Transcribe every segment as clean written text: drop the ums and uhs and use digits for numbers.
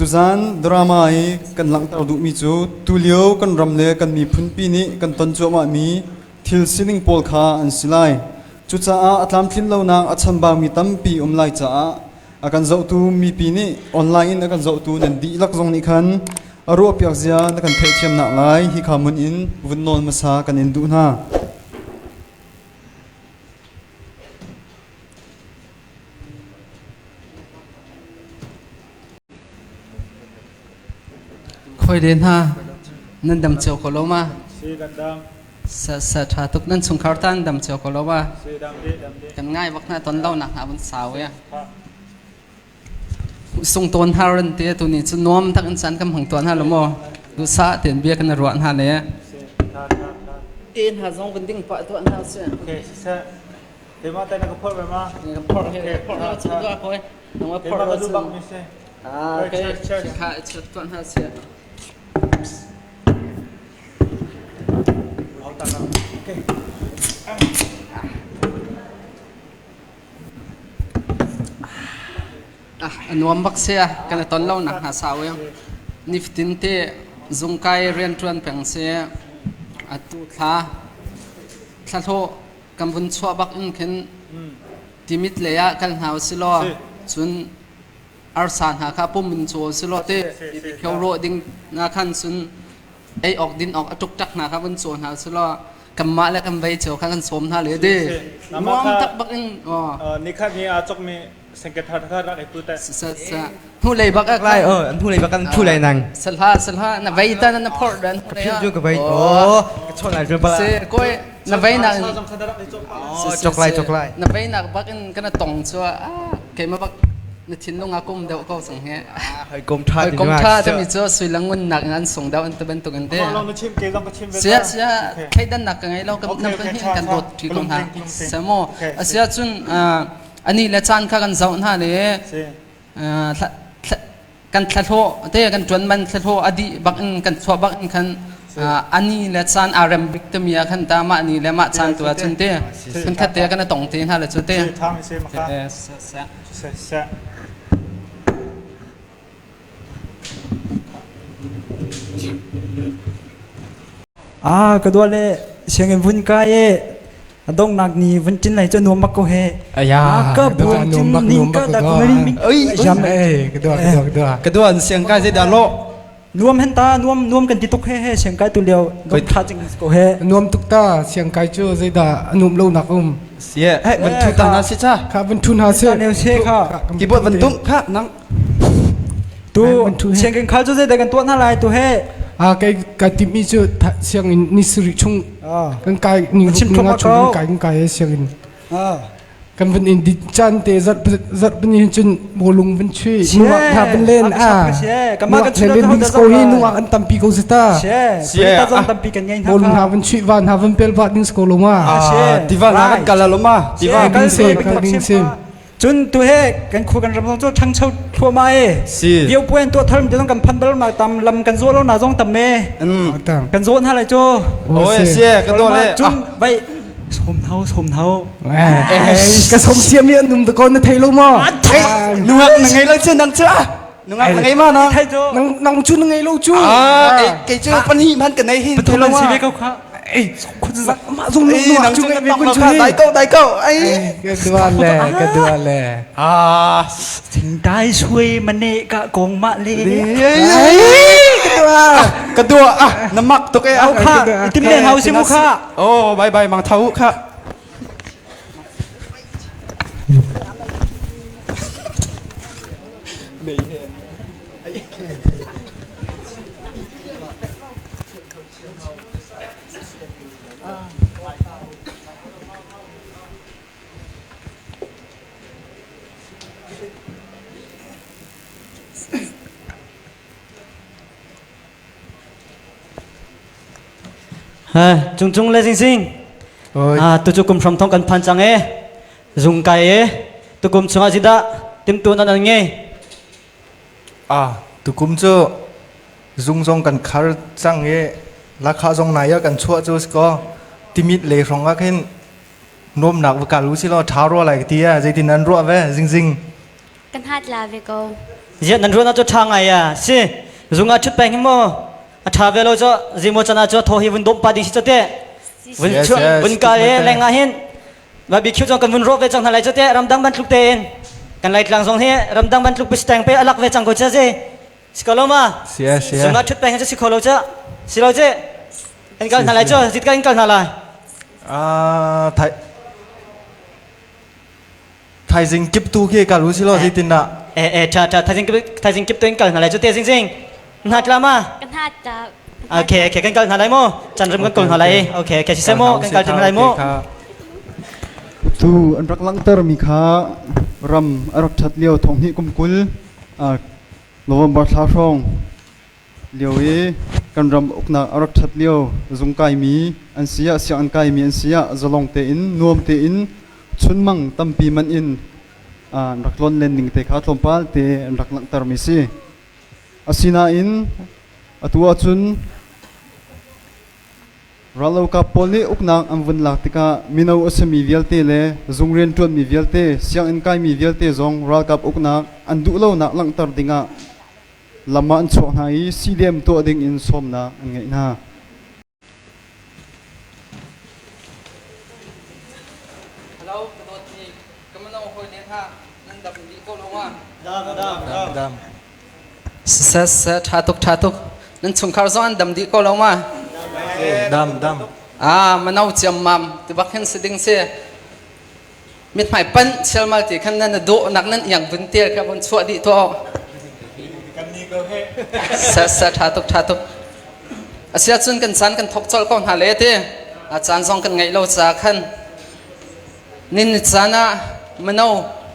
Tuzan drama i kan langhter duhmi cu tulio kan ram le kan miphunpi nih kan ton cuahmahmi thil sining pawl kha an si lai. Cucaah a tlamtlin lonak a chambaumi tampi um lai caah a kan zohtu mipi nih online in a kan zohtu nan dihlak zong nih khan a ruahpiak zia na kan theihthiamnak lai hika hmun in vun nawl hmasa kan in duh hna. Khoi le hna nan dam cio ko lo ma? Si kan dam. Sa sa tha tuk nan chungkhar tan dam cio ko lo ma? Si dam di dam di. Kan ngai bak na ton lo nak hna vun sau ya. Sung ton har ran te tu ni chu nuam tak in chan kam hang tuan ha lo mo. Du sa ten bia kan ruah hna le. Si tha tha tha. Ten ha zong kan ding pa tuan ha se. Okay, si sa. Tema te na ka phor ve ma? Ka phor he phor ha chu do koi. Nang phor ha chu bak mi se. Ah, okay. Kha chu tuan ha se. Okay. Ah, nuam bak sia kan ton lo nak hna sau yang niftin te zungkai rian tuan peng se atu thla thla kan vun chuah bak in khin timit lei ah kal hna usilaw cun arsa hna kha pum in caw usilaw te khio rawh ding na khan cun ei awk din awk a tuk tak hna kha vun caw hna usilaw kanmah le kan vei cio kha kan sawm hna le de nuam tak bak in nikhat ni aa chok mi sengket thar thar rak i tu te hnu lei bak lai o an hnu lei bak an thu lei nang salha salha na vei ta na phor dan chu ka vei o ka chon lai pa se koi na vei nak chok lai chok lai na vei nak bak in kana tong chu a keima bak na thinlung a kum deuh ko sang he hoi kom tha hoi kom tha te mi chu sui langun nak an sung deuh an te bantuk an te sia sia thleidan nak ka ngai lo ka nam pan hi kan dot thi ko hna samo asia chun ani le caan kha kan zoh hna le kan thlahlawh te kan ṭuan man thlahlawh a dih bak in kan chuah bak in khan ani le caan aa rem bik timi ah khan ta mah ni le mah caan tu ah cun te phun khat te kan tong te hna le cu te. Ah, ka dua le sianginn vun kai e a donghnak ni vun ṭin lai cu nuam bak ko he. Aya, ka bu nuam bak nuam bak da kumari mi. Oi, jam eh, ka dua ka dua ka dua. Ka dua an siang kai zei dah lo. Nuam hen ta nuam nuam kan ti tuk he he siang kai tu lio dong tha ching ko he. Nuam tuk ta siang kai cu zei dah nuam lo nak um. Sie, hey, van thu ta na si cha. Kha van thu na se. Ne se kha. Ki bot van tum kha nang. Tu sianginn khal cu zeidah kan tuah hna lai tu he? Ah kai ka timmi cu sianginn ni sarih chung kan kai ni nga chung kan kai kan kai sianginn. Kan van in di chan te zat zat ni cun bolung van chui nuak tha van len a. Nuak len len ding ko hi nuak an tampi ko sita. Tampi kan ngei hna. Bolung ha van chui van ha van pel va ding ko lo ma. Tiva na kan kala lo ma. Tiva ding se kal ding se. Cun tu he kan khua kan ram zong cu ṭhangcho thluahmah e. Si. Vio puan tuah thar te zong kan phan bal ma tam lam kan zaw lo na zong tam e. Kan zaw hna lai cu. Oi si ka do le. Cun vai som thau som thau. Ka som siam mi an um da ko na thei lo ma. Nungak na ngei lo cu nang cu ah. Nungak na ngei ma na. Nang nang cu na ngei lo cu. Ah kei cu pahnih man ka nei hin. Pathum an si ve ko kha. Ei, mah zong nu cu ngai ve kun chu Dai ko dai ko ai. Ka dua le ka dua le. Ah. Thingtai suai mane ka kong ma le. Ka dua. Ka dua ah na mak tuk e ah. Kha itim le hau si mu kha. Oh bye bye mang thau kha. Cung cung le sing sing. Ah tu cu kum hram thong kan phan cang e. Zung kai e. Tukum chungah zidah timtu nan an ngei. Ah, tukum cu zung zong kan khar cang i lahkhah zong nai ah kan chuah cu si kaw timit lei hrawng ah khin nuamnak va kal u si law ṭha rua lai ka ti ah zeitin nan ruah ve zingzing Kan hat la ve ko. Ziah nan ruahnak cu ṭha ngai a si. Zung ah ṭhut peng hi maw a ṭha ve lo cu zimaw can ah cu thaw hi vun dawm pa ding si cu teh. Vun chuah vun kal i leng ah hin barbecue zong kan vun rawh ve cang hna lai cu teh ramdang bantuk tein kan Laitlang zong hi ramdang bantuk pisteng pe alak ve cang ko cha si. Si ko lo ma? Zung ah ṭhut peng hi cu si kho lo cu. Si lo ci. Kan kal hna lai cu zit kan kal hna lai. Ah thai Thaizing kip tu khi kal u si law zeitindah? Eh eh tha tha thaizing kip thaizing kip tu in kal hna lai cu te sing sing. Hna tla ma? Kan hna tla. Okay okay kan kal hna lai mu. Chan rim kan kal hna lai. Okay okay siseh mu kan kal hna lai mu. Tu an rak langhter mi kha ram a rak ṭhat lio thong hnih kum 20 November thla hrawng lio i kan ram uknak a rak ṭhat lio zung kaimi an si ah sianginn kaimi an si ah zalong tein nuam tein chunmang tampi man in an rak tlawn len ning te kha tlawmpal te an rak langhtermi si. Asinain atu ahcun rallokap pawl nih uknak an vun lak tikah mino a simi vialte le zung rianṭuanmi vialte sianginn kaimi vialte zong ralkap uknak an duhlonak langhter dingah lam ah an chuak hna i CDM tuah ding in sawmnak an ngeih hna. Hello, ka dawtmi ka mino hawi le hna nan dam dih ko lo ma? Dam, dam, dam. Siseh, siseh, ṭha tuk, ṭha tuk. Nan chungkhar zong an dam dih ko lo ma? Dam, dam. Ah, mano ciammam ti bak hin si ding si. Mithmai panh chialmal ti khan nan dawhnak nan iang vun tel kha vun chuah dih tuah sa sa tha tuk tha tuk asia cun kan caan kan thok colh ko hna le ti a caan zong kan ngeih lo ca khan nin ni caan ah mano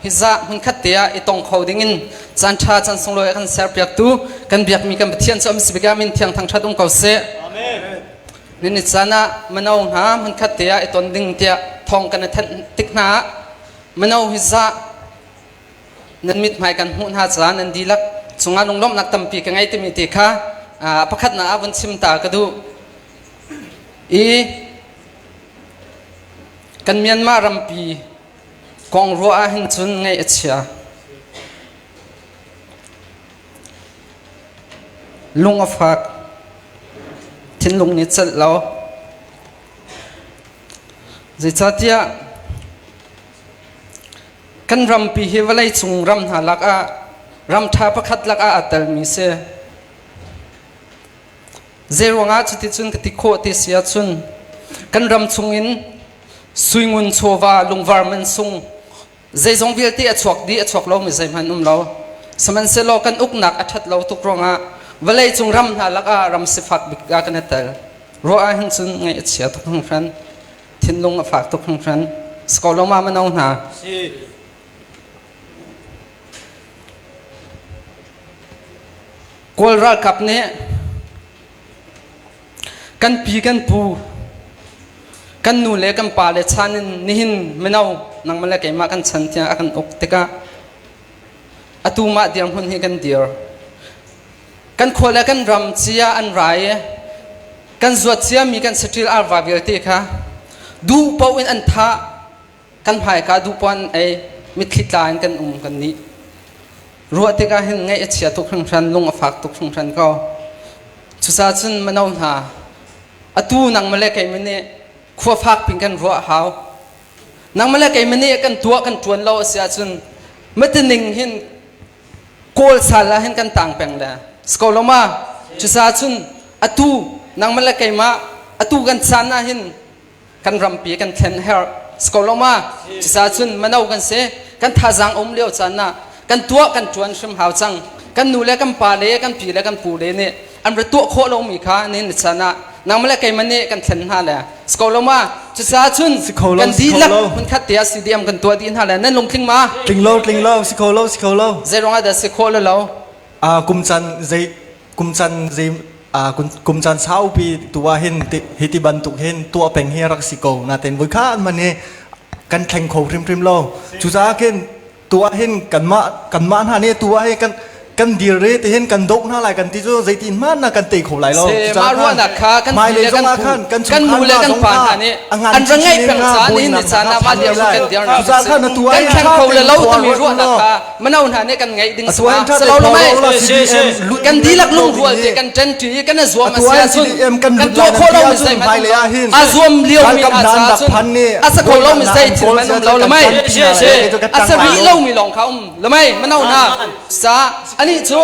hiza hmun khat te ah i tong kho ding in caan tha caan sunglawi kan ser piak tu kan biakmi kan Pathian cu am sibika min thiang thang that um ko seh amen Nini caan ah mino hna hmunkhat te ah i ton ding tiah thawng kan i thanh tik hna ah mino hi zah nan mithmai kan hmuh hna caah nan dihlak cungah lunglawmhnak tampi ka ngei timi ti kha pakhatnak ah vun chim ta ka duh. I kan Myanmar rampi kong ruah ah hin cun ngaih a chia. Lung a fak. Thinlung nih celh lo. Zeicahtiah kan rampi hi vawleicung ram hna lakah ram ṭha pakhat lakah aa telmi si. Zeiruangah cuticun ka ti khawh ti si ahcun kan ram chungin suingun chawva lungvar mansung Zeizong vialte a chuak dih a chuak lomi zeihmanh um lo. Sihmanhsehlaw kan uknak a ṭhat lo tuk ruangah vawleicung ram hna lakah ram sifak bik ah kan i tel. Ruah ah hin cun ngaih a chia tuk hringhran. Thinlung a fak tuk hringhran. Skoloma mano hna. Kawl ralkap nih Kan pi kan pu, kan nu le kan pa le chan in nihin mino nangmah le keimah kan chan tiang a kan uk tikah atu mah dirhmun hi kan dir. Kan khua le kan ram cia an rai i kan zuat ciami kan saṭil arva vialte kha duh paoh in an thah kan hmaika duh paoh an ei mitthli tla in kan um kan nih. Ruah tikah hin ngaih a chia tuk hringhran, lung a fak tuk hringhran ko. Cucaah cun mino hna, atu nangmah le keimah nih khua fak pin kan ruah a hau. Nangmah le keimah nih kan tuah kan ṭuan lo a si ahcun matining hin kawl sal ah hin kan tang peng le si ko lo ma? Cucaah cun atu nangmah le keimah atu kan caan ah hin kan rampi kan thlen herh si ko lo ma cucaah cun mano kan si kan thazaang um lio caan ah kan tuah kan ṭuan hrim hau cang kan nu le kan pa le kan pi le kan pu le nih an ra tuah khawh lomi kha ni caan ah nangmah le keimah nih kan thlen hna le si ko lo ma cucaah cun kan dihlak hmunkhat te ah CDM kan tuah dih hna le nan lungtling ma tling lo tling lo si kho lo si kho lo zei ruangah dah si khawh lo lo kum chan zei kum chan zei kum chan saupi tu ah hin hi ti bantuk hin tuah peng hi rak si ko naten voi kha an man hi kan thleng kho hrimhrim lo cucaah khin tuah hin kanmah kanmah hna nih tuah hi kan Kan dir re te hin kan doh hna lai kan ti cu zeitin hmanh na kan tei kho lai lo. Se mah ruahnak kha kan pi le kan pu kan nu le kan pa hna nih an ra ngeih peng caan in ni caan ah mah dir kan dir na kan thleng kho le lo timi ruahnak kha mano hna nih kan ngeih ding si ma lo lo mai kan dihlak lungrual te kan ṭanṭi i kan i zuam a si ahcun kan tuah khawh lomi zeihmanh a zuam liomi hna caah cun a sa kho lomi zei thil hmanh um lo lo mai a sa rih lomi lawng kha um lo mai mano hna sa anih cu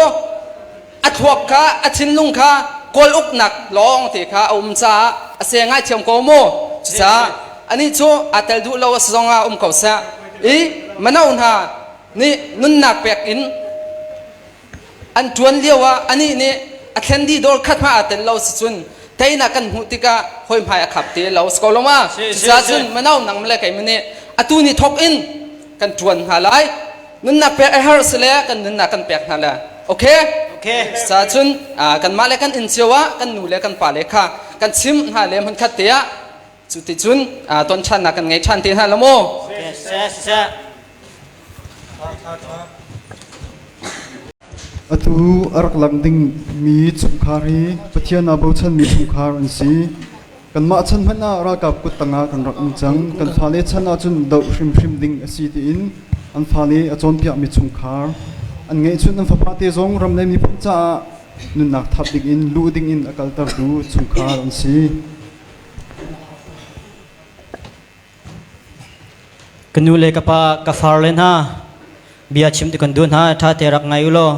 a thluak kha a thinlung kha kawl uknak lawng te kha a um caah a se ngaithiam ko mu. Cucaah anih cu aa tel duh lo a si zong ah um ko seh i mano hna nih nunnak pek in an ṭuan lio ah anih nih a thlen dih dawr khat hmah aa tel lo si cun teinak kan hmuh tikah hawi hmai a khap te lo si ko lo ma? Cucaah cun mano nang le keimah nih atu ni thawk in kan ṭuan hna lai. Nunnak pek a har si le kan nunnak kan pek hna le okay? Okay. Cucaah cun kanmah le kan inn cio ah kan nu le kan pa le kha kan chim hna le hmun khat te ah cu ti cun ton ṭhannak kan ngei ṭhan te hna lo maw? Atu a rak lang dingmi chungkhar hi Pathian aa bochanmi chungkhar an si. Kanmah chan hmanh ah ralkap kut tangah kan rak um cang. Kan fale chan ahcun doh hrimhrim ding a si tiin an fale a cawnpiakmi chungkhar. An ngeihchun an fapa te zong ram le miphun caah nunnak thap dingin luh dingin a kaltertu chungkhar an si. Ka nu le ka pa, ka far le hna, bia chim ti kan duh hna, ṭha te rak ngai u law.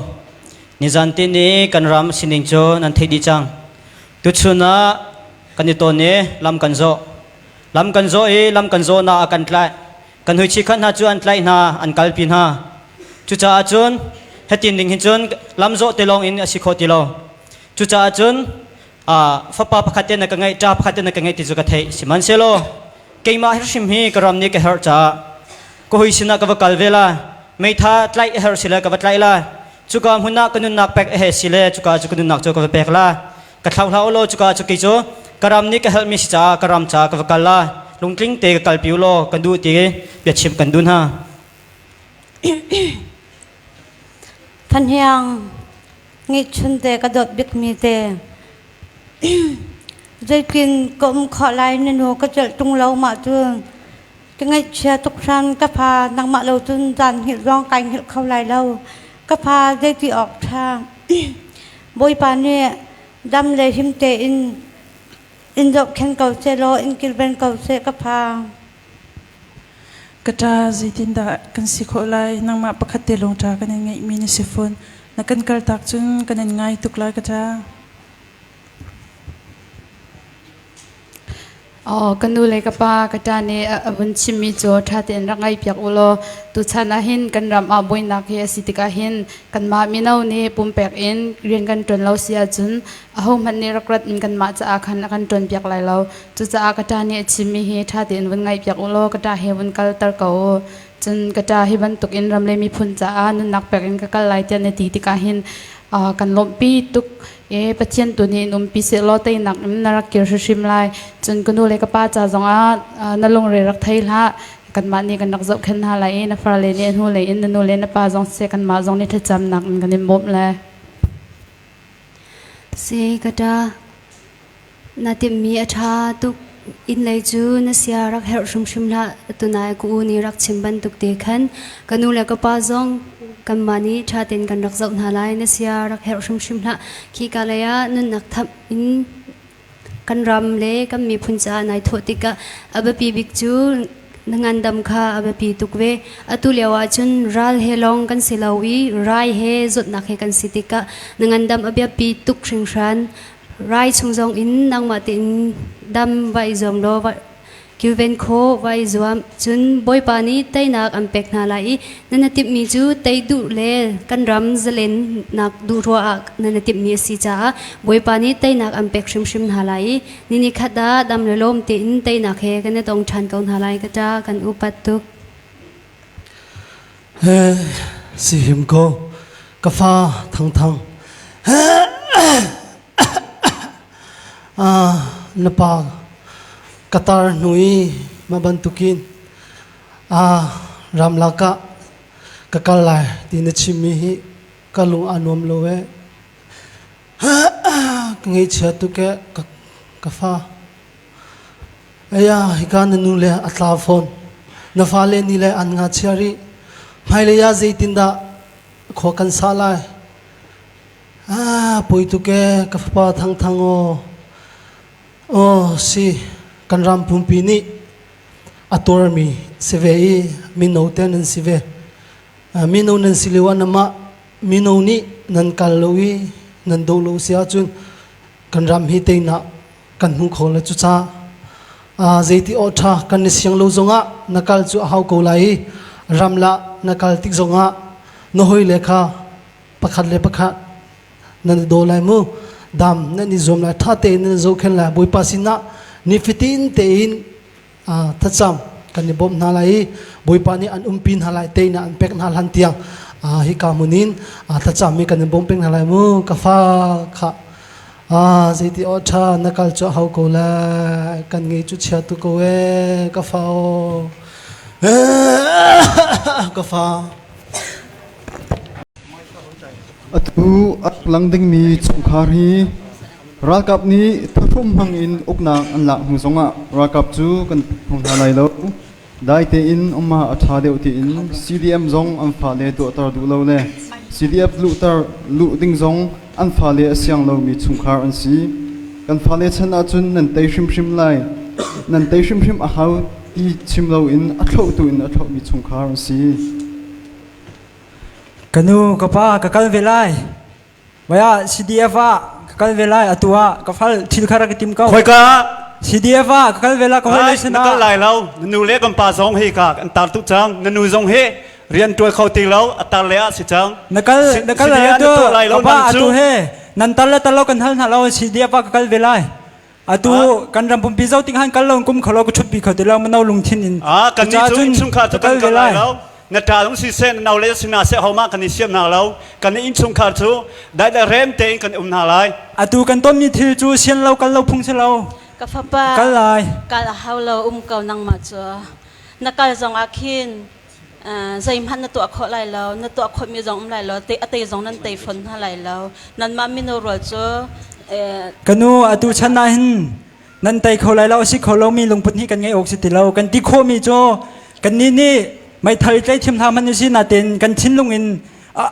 Nizan te ni kan ram sining cu nan theih dih cang. Tuchun ah kan i tawn i lam kan zawh. Lam kan zawh i lam kan zawhnak ah kan tlaih. Kan hui chikhat hna cu an tlaih hna, an kalpi hna. Cucaah cun hitin ding hin cun lam zawh te lawng in a si khawh ti lo. Cucaah cun fapa pakhat te na ka ngeih, ṭa pakhat te na ka ngeih ti cu ka theih. Sihmanhsehlaw keimah hrim hi ka ram nih ka herh caah ka hui sinah ka va kal ve lai. Meitha tlaih a herh si le ka va tlaih lai. Cuka hmun ah ka nunnak pek a he si le cuka cu ka nunnak cu ka va pek lai. Ka thlau hlah u law cuka cu kei cu ka ram nih ka helhmi si caah ka ram caah ka va kal lai. Lungtling te ka kalpi u law kan duh ti biachim kan duh hna. Fahniang ngeihchun te ka dawt bikmi te zeitin ka um khawh lai na nu ka celh tung lo mah cu ka ngaihchia tuk hran. Ka fa, nangmah lo cun zan hngilh zong kai hngilh kho lai lo. Ka fa, zeiti awk ṭha. Bawipa nih dam le him tein in zohkhenh ko seh law in kilven ko seh, ka fa. Ka ṭa, zeitindah kan si khawh lai? Nangmah pakhat te lawng ṭa kan in ngeihmi na si fawn. Na kan kaltak cun kan in ngai tuk lai, ka ṭa. Ka nu le ka pa, ka ṭa nih a vun chimmi cu ṭha tein rak ngaihpiak u law tuchan ah hin kan ram ah buainak hi a si tikah hin kanmah mino nih pumpek in rian kan ṭuan lo si ahcun ahohmanh nih rak rat in kanmah caah khan a kan ṭuanpiak lai lo. Cucaah ka ṭa nih a chimmi hi ṭha tein vun ngaihpiak u law ka ṭa he vun kalter ko u. Cun ka ṭa hi bantukin ram le miphun caah nunnak pek in ka kal lai tiah na ti tikah hin kan lawmhpi tuk i Pathian tu nih in umpi sehlaw teinak in na rak kir hrimhrim lai. Cun ka nu le ka pa ca zongah na lungre rak thei hlah. Kanmah nih kan rak zohkhenh hna lai i na farle nih a hnulei in na nu le na pa zong siseh kanmah zong nih thlacamnak in kan in bawmh lai. Si ka ṭa. Na timhmi a ṭha tuk. Inn lei cu na sia rak herh hrimhrim hlah. Tunai ka u nih rak chim bantuk te khan ka nu le ka pa zong kanmah nih ṭha tein kan rak zoh hna lai. Na sia rak herh hrimhrim hlah. Khika lei ah nunnak thamh in kan ram le kan miphun caah nai thawh tikah a biapi bik cu na ngandam kha a biapi tuk ve. Atu lio ah cun ral he lawng kan si lo i rai he zawtnak he kan si tikah na ngandam a biapi tuk hringhran. Rai chung zong in nangmah tein dam va i zuam law va kilven khawh va i zuam. Cun Bawipa nih teinak an pek hna lai i nan i timhmi cu tei duh le kan ram zalennak duh ruah ah nan i timhmi a si caah Bawipa nih teinak an pek hrimhrim hna lai i ni ni khat ah dam le lawm tein teinak he kan i tong ṭhan ko hna lai. Ka ṭa, kan upat tuk. Si him ko ka fa Thangthang, na pa ka tar hnu i mah bantukin ramlak ah ka kal lai ti na chimmi hi. Ka lung aa nuam lo ee. Ka ngaihchia tuk ee ka fa. Aya hika na nu le a tla fawn. Na fale ni le an ngachia rih. Hmailei ah zeitindah khua kan sa lai? Ah, poi tuk ee ka fapa Thangthang aw. Aw si, kan ram pumpi nih a tuarmi si ve i mino te nan si ve. Mino nan si lio ah namah mino nih nan kal lo i nan doh lo si ahcun kan ram hi teinak kan hmu kho le cucaah zeiti awh ṭha kan i siang lo zongah na kal cu a hau ko lai i ramla na kal tik zongah na hawile kha pakhat le pakhat nan i daw lai mu dam nan i zuam lai ṭha tein nan i zohkhenh lai Bawipa sinah nifatin tein thlacam kan i bawmh hna lai i Bawipa nih an umpi hna lai teinak an pek hna hlan tiang hika hmun in thlacam mi kan in bawmh peng hna lai mu ka fa kha zeiti aw ṭha na kal cu hau ko lai kan ngei cu chia tu ko e ka fa aw ka fa Atu a lang dingmi chungkhar hi ralkap nih thahrum hmang in uknak an lak hnu zongah ralkap cu kan hmu hna lai lo. Dai tein um ah a ṭha deuh tiin CDM zong an fale tuahter duh lo le CDF luhter luh ding zong an fale a siang lomi chungkhar an si. Kan fale chan ahcun nan tei hrimhrim lai. Nan tei hrimhrim a hau ti chim loin a thlohtu in a thlohmi chungkhar an si. Ka nu, ka pa, ka kal ve lai. Vaya CDF ah ka kal ve lai. Atu ah ka fal thil kha rak i tim ko. Khoika? CDF ah ka kal ve lai. Ka hoi le Na kal lai lo. Na nu le kan pa zong hi ka an tar tu cang. Na nu zong hi rian tuan kho ti lo. A tar le ah si cang. Na kal na kal lai tu. Ka pa atu he nan tar le tar lo kan hal hna lo. CDF ah ka kal ve lai. Atu kan ram pumpi zo ting han kal lo kum kholo ka chut pi kho ti lo mano lungthin in. Ah kan ni cu innchungkhar cu kan kal lai lo. Na ṭa zong siseh na nau le sina seh homa kan i siam hna lo. Kan innchungkhar cu dai le rem tein kan um hna lai. Atu kan tonmi thil cu sian lo kal lo phung si lo. Ka fapa kal lai. Kal a hau lo um ko nangmah cu. Na kal zong ah khin zeihmanh na tuah khawh lai lo na tuah khawhmi zong um lai lo te a tei zong nan tei fawn hna lai lo nanmah mino rual cu Kanu atu chan ah hin nan tei kho lai lo si kho lomi lungput hi kan ngei awk si ti lo kan ti khawhmi cu kan nih nih meithal tlei thiam hna hmanh si natin kan thinlung in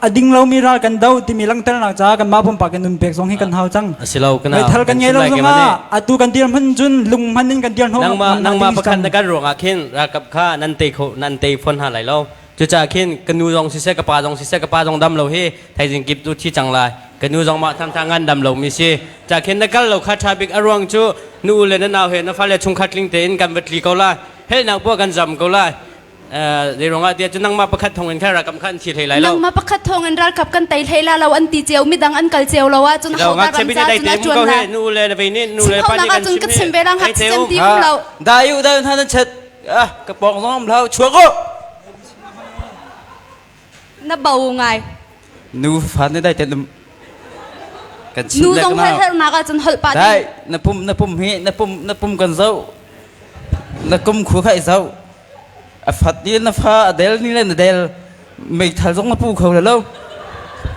a ding lomi ral kan do timi langhternak caah kanmah pumpak in nun pek zong hi kan hau cang. Asilo kana meithal kan ngei lo zongah atu kan dir hman cun lung hman in kan dir hno nangmah nangmah pakhat na kan ruangah khin ralkap kha nan tei kho nan tei phon hna lai lo cucaah khin ka nu zong siseh ka pa zong siseh ka pa zong dam lo hi thaizing kip tu thi cang lai ka nu zong mah tham tha ngan dam lo mi si ca khin na kal lo kha tha bik a ruang cu nu le na nau he na fale chungkhat tling tein kan va tli ko lai helnak pua kan zam ko lai Zei ruangah tiah cun nangmah pakhat thawng in khan ralkap kha an thi hlei lai lo. Nangmah pakhat thawng in ralkap kan tei hlei la lo an ti cio midang an kal cio lo ahcun ho dah ram ca cun a ṭuan lai. Nu le na vei nih nu le pa nih kan chim ka chim ve lang hak cem ti um lo. Dayu dayu hna nan chet ah ka pawng zong am hlau chuak u. Na bo ngai. Nu fa ne dai te kan chim Nu zong her hernak ahcun holh pa Dai na pum na pum hi na pum na pum kan zo na kum khu khai zo a fat ni na fa a del ni le na del meithal zong na pu kho le lo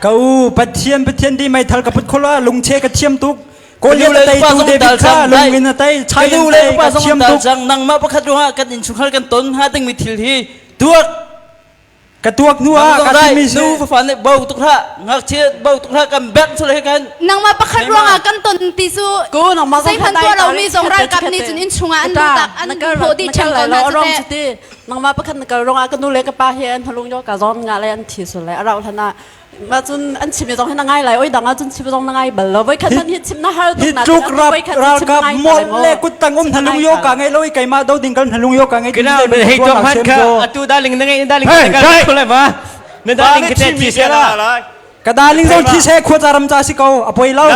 ka u pathian pathian di meithal ka put khola lungche ka thiam tuk Kawlio le tei tu David kha lungin a tei chai in tei ka thiam tuk nangmah pakhat ruangah kan innchungkhar kan ton hnga dingmi thil hi tuak Ka tuak hnu ah ka timi si. Nu fa nih bo tuk hlah, ngakchia bo tuk hlah kan bek sule he kan. Nangmah pakhat ruangah kan ton ti cu Ko nangmah zei hmanh tuah lomi zong ralkap nih cun inn chungah an lutak an hlawh dih ṭheng ko hna cu teh. Nangmah pakhat na kal ruangah ka nu le ka pa hi an halung yo ka zon nga le an thi sule a rauh hlan ah ma cun an chim zong hi na ngai lai oi dang ah cun chim zong na ngai bal lo voi khat man hi chim na har tuk na tluk rap ralkap mol le kuttang um thalung yo ka ngai loi keimah do ding kal thalung yo ka ngai Kena hei tuak hman kha atu darling na ngai darling ka kal lai ma na darling ka thi se la ka darling zong thi se khua charam cha si ko apoi lo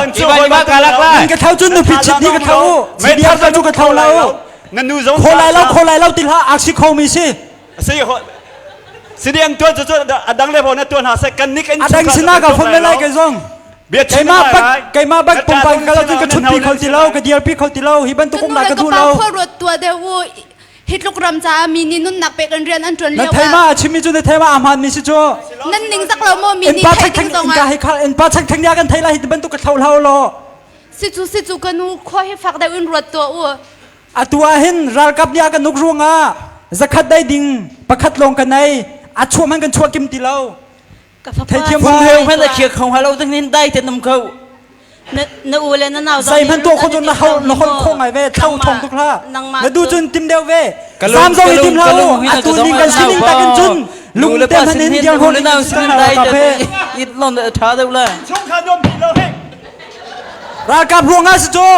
iba ka lak la ka thau chun nu phi chit ni ka thau CDR ka chu ka thau lo na nu zong kho lai lo kho lai lo til ha ak si kho mi si Si CDM tuan cu a dang le na tuan hna seh kan nik in a dang sinah ka phone lai ke zong keimah bak keimah bak pumpak ka lo cun ka chutpi kho ti lo ka dirpi kho ti lo hi bantuk umnak ka duh lo khua ruat tua deuh u. Hi tluk ram caah mi nih nunnak pek in rian an ṭuan Na lio thei ah ma a chimmi cu na thei ma a hmaan mi si cu. Nan ning zak lo maw mi nih Innpa theih thakthak ding zong innka ah. hi kha innpa thakthak nih a kan thei lai hi ti bantuk ka thlo hlah u law. Si cu si cu ka nu khua hi fak deuh in ruat tuah u. Atu ah hin ralkap nih a kan uk ruangah zakhat dai ding pakhat lawng kan ei a chuah hmanh kan chuah kim ti lo. Ka fapa Theithiam Phung heu hmanh a khia kho hnga lo ding hin dai te num kho. Na na u le na nau zong Zei hmanh tuah kho cun na hol na hol kho ngai ve thlo thong tuk hlah. Na du cun tim deuh ve. Zam zong i tim hlah u. Atu ning kan sining takin cun lung te hmanh in dial hol nau sin dai te it lon tha deuh la. Chungkhar nuam ti lo he. Ralkap ruangah si cu.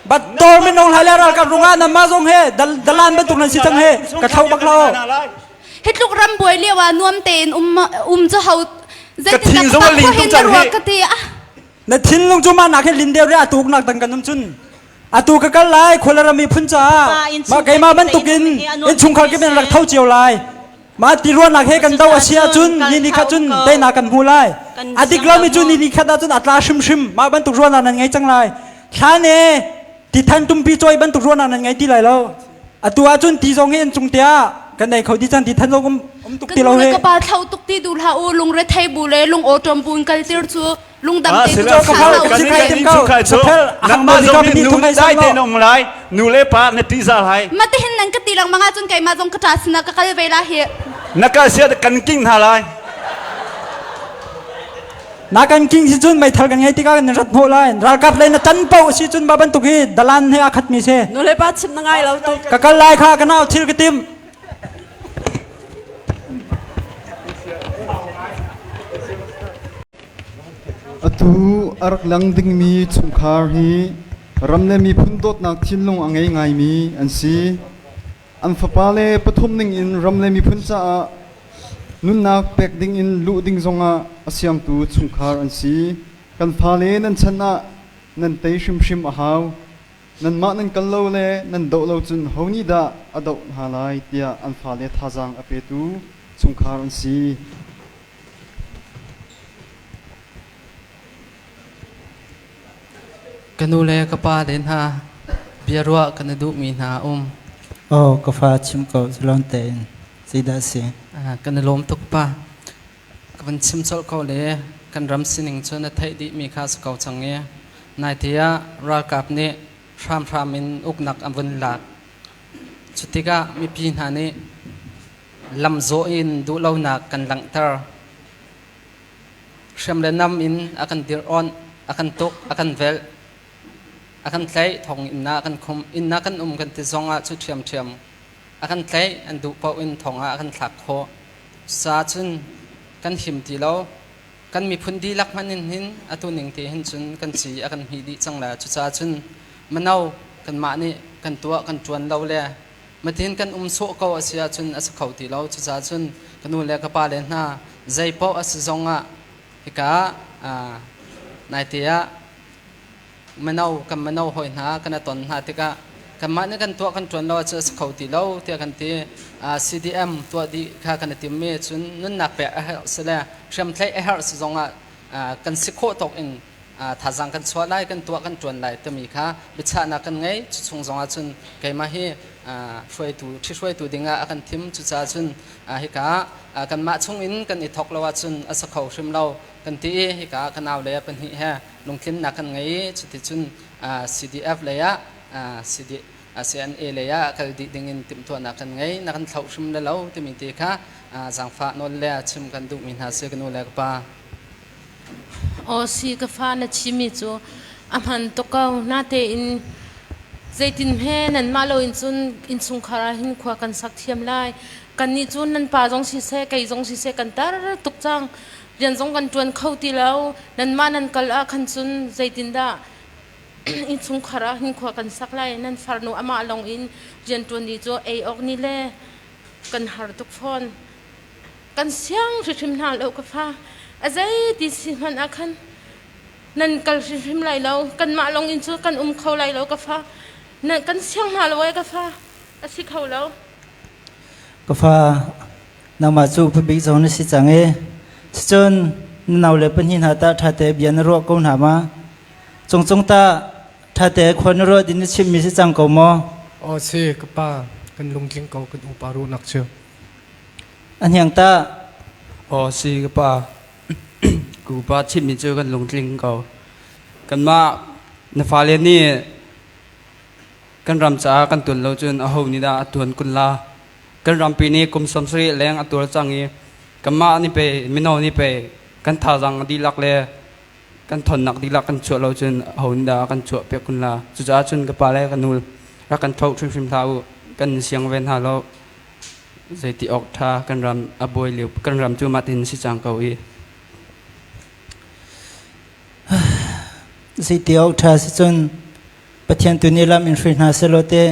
Bat tor min nong hlai le ralkap ruangah nan mah zong he dalan bantuk nan si cang he ka thlo bak lo. Hi tluk ram buai lio ah nuam tein um um cu ho Ka thin zong a lin tuk cang hi. hi. Ka ti ah. Na thinlung cu mah nak hin lin deuh re atu nak dang kan um cun. Atu ka kal lai khuala mi phun caah mah keimah bantukin innchungkhar kim in rak tho cio lai. Mah ti ruahnak he kan do a si ahcun ni ni khat cun teinak kan hmu lai. A dik lomi cu ni ni khat ahcun a tla hrimhrim. Mah bantuk ruahnak nan ngei cang lai. Thlan e ti than tumpi cawi bantuk ruahnak nan ngei ti lai lo. Atu ahcun ti zong hi in cung tiah kan ei kho ti cang ti than zong um, um tuk ti Kan lo nu le he. ka pa thlo tuk ti duh hlah u lungre thei bu le lung awṭawm bu in kal tir cu lungdam Ah, te sila, cu kan thlah in hlah kan innchungkhar cu nangmah zong nih nu dai tein um lai nu le pa na ṭihzah lai Ma te hin nan ka ti lengmang ahcun keimah zong ka ṭa sinah ka kal ve la hi. na kal sia kan king hna lai Na kan king si cun meithal kan ngei tikah kan rat hnawh lai. Ralkap lei na tan paoh si cun ba bantuk hi dalan he aa khatmi si. Nu le pa chim na ngai lo tuk. Ka kal lai kha ka nau thil ka tim. Atu a rak lang dingmi chungkhar hi ram le miphun dawtnak thinlung a ngei ngaimi an si. An fapale pathum ningin ram le miphun caah nunnak pek dingin luh ding zongah a siangtu chungkhar an si. Kan fale nan chan ah nan tei hrimhrim a hau. Nanmah nan kal lo le nan doh lo cun ho nih dah a doh hna lai tiah an fale thazaang a petu chungkhar an si. Ka nu le ka pa le hna biaruah kan i duhmi hna a um. Aw ka fa chim ko zalon tein zeidah a si? Kan i lawm tuk pa. Ka van chim colh ko le kan ram sining cu na theih dihmi kha a si ko cang i naite ah ralkap nih hramhram in uknak an vun lak. Cu tikah mipi hna nih lamzawh in duhlonak kan langhter. Hriam le nam in a kan dir-awnh, a kan tuk, a kan velh, a kan tlaih, thong inn ah a kan khumh. Inn ah kan um kan ti zong ah cu ṭhiamṭhiam. A kan tlaih, an duh paoh in thong ah a kan thlak khawh. Cucaah cun kan him ti lo. Kan miphun dihlak hmanh in hin atu ning te hin cun kan ci a kan hmih dih cang lai. Cucaah cun mino kanmah nih kan tuah kan ṭuan lo le matin kan um sawh ko a si ahcun a si kho ti lo. Cucaah cun ka nu le ka pa le hna zei paoh a si zong ah hika naite ah mino kan mino hawi hna kan i ton hna tikah kanmah nih kan tuah kan ṭuan lo ahcun a si kho ti lo tiah kan ti. CDM tuah dih kha kan i tim i cun nunnak pek a herh si le hriamtlaih a herh si zong ah kan si khawh tawk in thazaang kan chuah lai kan tuah kan ṭuan lai timi kha biachahnak kan ngei. Cu chung zong ah cun keimah hi hruaitu ṭhihruaitu ding ah a kan thim. Cucaah cun hika kanmah chung in kan i thawk lo ahcun a si kho hrim lo kan ti i hika ka nau le pahnih he lungtlinnak kan ngei i cuticun CDF lei ah CD CNA lei ah kal dih ding in timhtuahnak kan ngei. Na kan thlauh hrim le lo timi te kha zaangfah nawl le chim kan duhmi hna si ka nu le ka pa. Aw si ka fa na chimmi cu a hman tuk ko. Natein zeitin hme nanmah loin cun innchungkhar ah hin khua kan sak thiam lai. Kannih cu nan pa zong siseh kei zong siseh kan tar tuk cang. Rian zong kan ṭuan kho ti lo. Nanmah nan kal ah khan cun zeitindah innchungkhar ah hin khua kan sak lai. Nan farnu amah lawng in rianṭuan dih cu ei awk nih le kan har tuk fawn. Kan siang hrimhrim hna lo ka fa. A zei ti si hmanh ah khan nan kal hrimhrim lai lo. Kanmah lawng in cu kan um kho lai lo ka fa. Na kan siang hna lo ai ka fa. A si kho lo. Ka fa nangmah cu pabik zong na si cang i cun na nau le pahnih hna tah ṭhate bia na ruah ko hna ma? Cungcung tah ṭhate khua na ruah din na chimmi si cang ko maw? Aw si ka pa. Kan lungtling ko kan upa ruahnak cu. A hniang ta. Aw si ka pa. Ka upa chimmi cu kan lungtling ko. Kanmah na fale nih kan ram caah kan tuan lo cun aho nih dah a tuan kun la? Kan rampi nih kum 70 leng a tuar cang i kanmah nih pei mino nih pei kan thazaang dihlak le kan thonnak dihlak kan chuah lo cun aho nih dah a kan chuah piak kun la? Cucaah cun ka pa le ka nu rak kan tho hrimhrim hlah u. Kan siang ve hna lo. Zeiti awk ṭha kan ram a buai lio kan ram cu mah tin si cang ko i. Zeiti awk ṭha si cun Pathian tu nih lam in hruai hna selaw te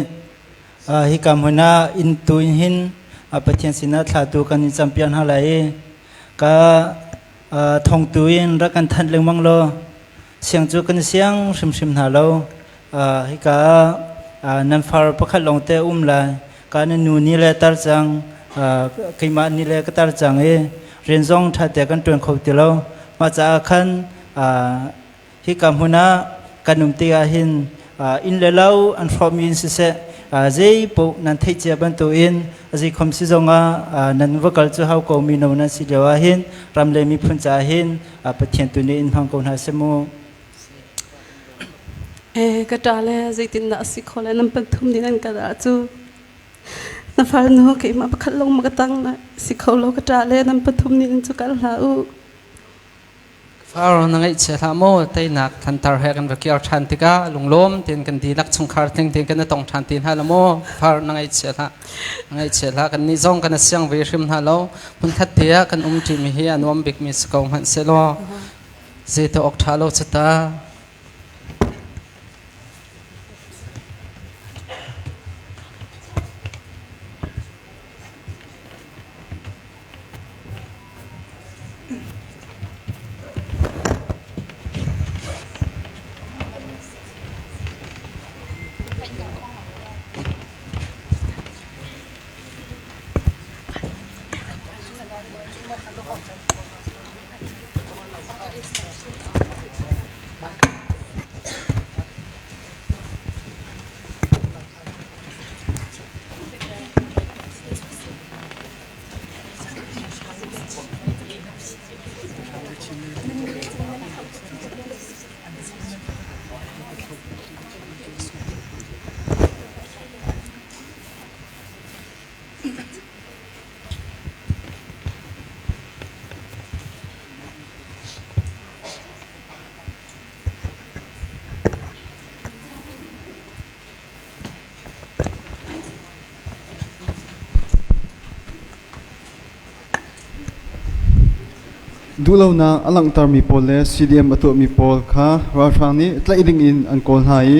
hika hmun ah inn tu in hin Pathian sinah thla tu kan in campiak hna lai i ka thong tu in rak kan thanh lengmang law siang cu kan siang hrimhrim hna lo hika nan far pakhat lawng te um lai ka na nu ni le tar cang keimah ni le ka tar cang i rian zong ṭha te kan ṭuan kho ti lo mah caah khan hika hmun ah kan um ti ah hin inn le lo an hrawhmi in siseh zei paoh nan theih cia bantukin zei khom si zongah nan va kal cu hau ko mino nan si lio ah hin ram le miphun caah hin Pathian tu nih in hmang ko hna seh mu. Eh ka ṭa le zeitindah a si kho le nan pathum nih nan ka dah cu na farnu keimah pakhat lawng ma ka tang na si kho lo ka ṭa le nan pathum nih nan cu kal hlah u. Far na ngaihchia hlah maw teinak thantar he kan va kiar ṭhan tikah lunglawm tein kan dihlak chungkhar tling tein kan i tong ṭhan ti hna la maw far na ngaihchia hlah na ngaihchia hlah kan nih zong kan i siang ve hrim hna lo hmunkhat te ah kan um ṭimi hi a nuam bikmi si ko hmanh sehlaw zeite awk ṭha lo cu ta. Duhlonak a langhtermi pawl le CDM a tuahmi pawl kha ralhrang nih tlaih ding in an kawl hna i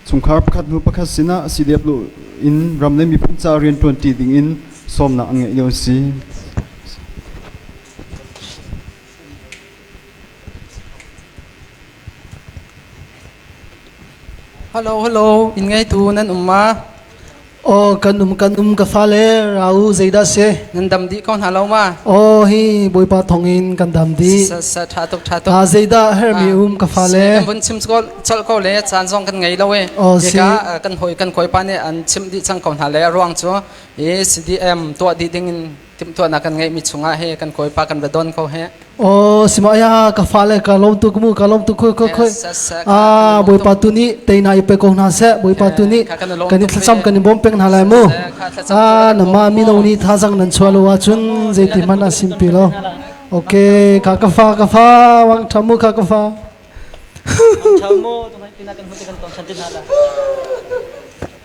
chungkhar pakhat hnu pakhat sinah CDF luh in ram le miphun ca rianṭuanṭi ding in sawmnak an ngeih lio a si. Hello, hello, inn ngeitu nan um ma? Oh, kan um kan um ka fale rau zeidah si? Nan dam dih ko hna lo ma? Oh, hi Bawipa thawngin kan dam dih. Sa sa tha tuk tha tuk. Ah, zeidah hermi um ka fale? Kan vun chim colh ko le caan zong kan ngei lo e. Oh, si. Hika kan hoi kan kawipa nih an chim dih cang ko hna le ruang cu i CDM tuah dih ding in timhtuahnak kan ngeihmi chungah he kan kawipa kan va don ko he. Oh, sima ya ka fale ka lom tuk mu ka lom tuk khoi khoi khoi. Ah, Bawipa tu nih teina i pe ko hna seh. Bawipa tu nih kan i thlacam kan i bawm peng hna lai mu. Ah, na ma mi no nih thazang nan chuah lo ahcun zeiti hmanh a simpi lo. Okay, ka ka fa ka fa wang tha mu ka ka fa.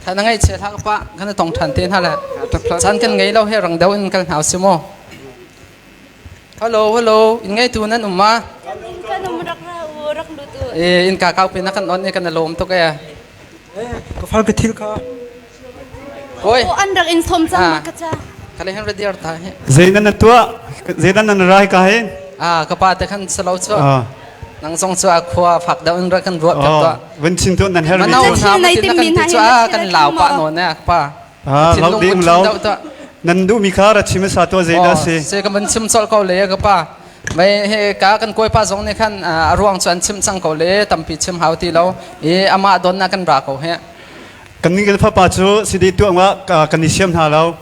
Tha na ngai che hlah ka pa kan tong than te hna le. Chan kan ngei lo he rang deuh in kal hna si mu. Hello, hello, in ngeitu nan um ma? Kan um rak ra u, rak lut u. E, in ka kau pin na kan on e kan lawm tuk e. Ka fal ka thil kha. Oi. O an rak in som cang ma ka cha. Kale hen ready ta he. Zeinan na tuah? Zeinan nan rai ka he? Ah, ka pa te khan salo chu. Nang zong chu a khua fak deuh in ra kan ruah piak tuah. Vun chin tu nan her mi. Manau na ma tin na kan ti chu a kan lau pa no ne pa. Ah, lau ding lau. Nan duh mi kha ra chim sa to zeidah si? Se ka van chim colh ko le ka pa. Mei he ka kan koi pa zong nih khan a ruang cu an chim cang ko le tampi chim hau ti lo. I amah don na kan ra ko he. Kan ning kan fapa cu CD tuah nga kan i siam hna lo.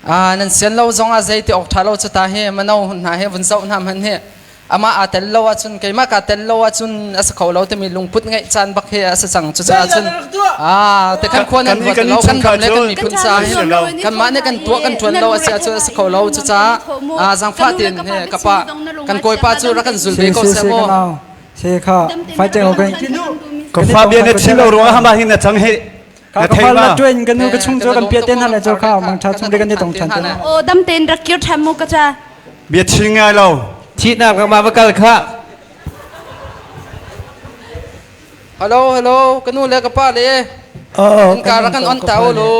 Ah nan sian lo zong ah zei ti awk tha lo cu ta hi mano hna he vun zoh hna hman hi amah aa tel lo ahcun keimah kaa tel lo ahcun a si kho lo timi lungput ngeih caan bak hi a si cang. Cucaah cun ah te kan khua nan ruat lo kan ram le kan miphun caah hin kanmah nih kan tuah kan ṭuan lo a si ahcun a si kho lo. Cucaah ah zaangfah tein he ka pa kan kawipa cu rak kan zul ve ko seh mu. Se kha fai cheng ko Ka fa bia na chim lo ruang ah hama hin na cang hi ka ka fal na tuin kan nu ka chung chu kan pia ten hna le chu kha mang tha chung de kan ni tong than te. O dam ten rak kir tham mu ka cha. Bia chim ngai lo. Thihnak ka ma va kal kha. Hello hello ka nu le ka pa le. Oh, In ka rak kan on ta u lu.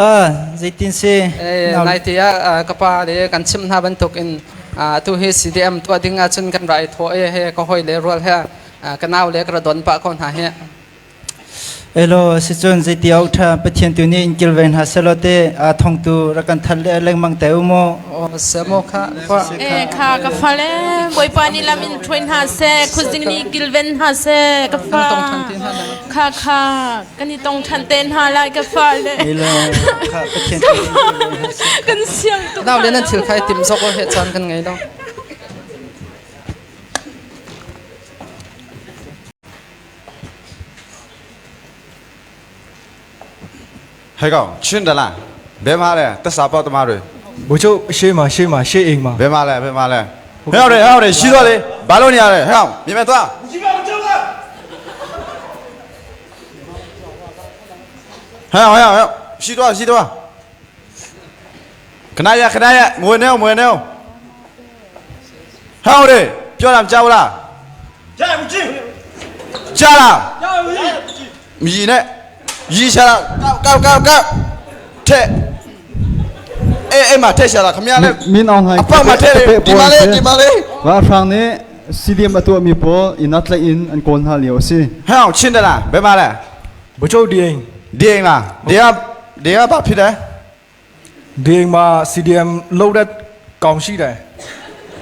Ah, zeitin si? Nai te ah ka pa le kan chim hna bantuk in tu hi CDM tuah ding ahcun kan rai thaw e he ka hoi le rual he ka nau le ka ra don pah ko hna hi. Elo sicun zeiti awk ṭha Pathian tu nih in kilven hna selaw te aa thongtu rak kan that le lengmang te u mu. Semo kha E kha ka fa le Bawipa nih lam in hruai hna seh khuazing nih kilven hna seh ka fa kha kha kan i tong ṭhan te hna lai ka fa le. Elo kha Pathian tu nih in kilven hna seh. Kan siang tuk. Nau le nan thil kha i tim zok he caan kan ngei lo. ဟဲ့ကောင်ချင်းတလားဘယ်မှာလဲတက်စာပေါက်တမားတွေ ဘို့ချုပ်ရှေ့မှာရှေ့မှာရှေ့အိမ်မှာ ဘယ်မှာလဲဘယ်မှာလဲဟဲ့ဟုတ်တယ်ဟုတ်တယ်ရှိတော့လေဘာလို့နေရလဲဟဲ့ကောင်မြင်မဲ့သွားဟဲ့ဟဲ့ဟဲ့ရှိတော့ရှိတော့ခဏရခဏရမဝင်နဲ့မဝင်နဲ့ဟဲ့ဟုတ်တယ်ပြောတာမကြောက်လား ကြားဘူးကြည့် ကြားလားမြည်နဲ့ရီရှာလာကောက်ကောက်ကောက်ထက်အေးအေးမထက်ရှာလာခမရလဲ မင်းအောင်ဟိုင် အပေါက်မှာထည့်တယ်ဒီမှာလေဒီမှာလေ ဝါဖန်းနေ CDM အတူအမီပေါ်အနတ်လိုက်in အန်ကောနာလျောစီ ဟဲ့အောင်ချင်းတလားဘယ်မှာလဲ ဘို့ချုပ်ဒီအိမ် ဒီအိမ်လားဒီကဒီကဘာဖြစ်လဲ ဒီအိမ်မှာ CDM လုပ်တဲ့ကောင်ရှိတယ်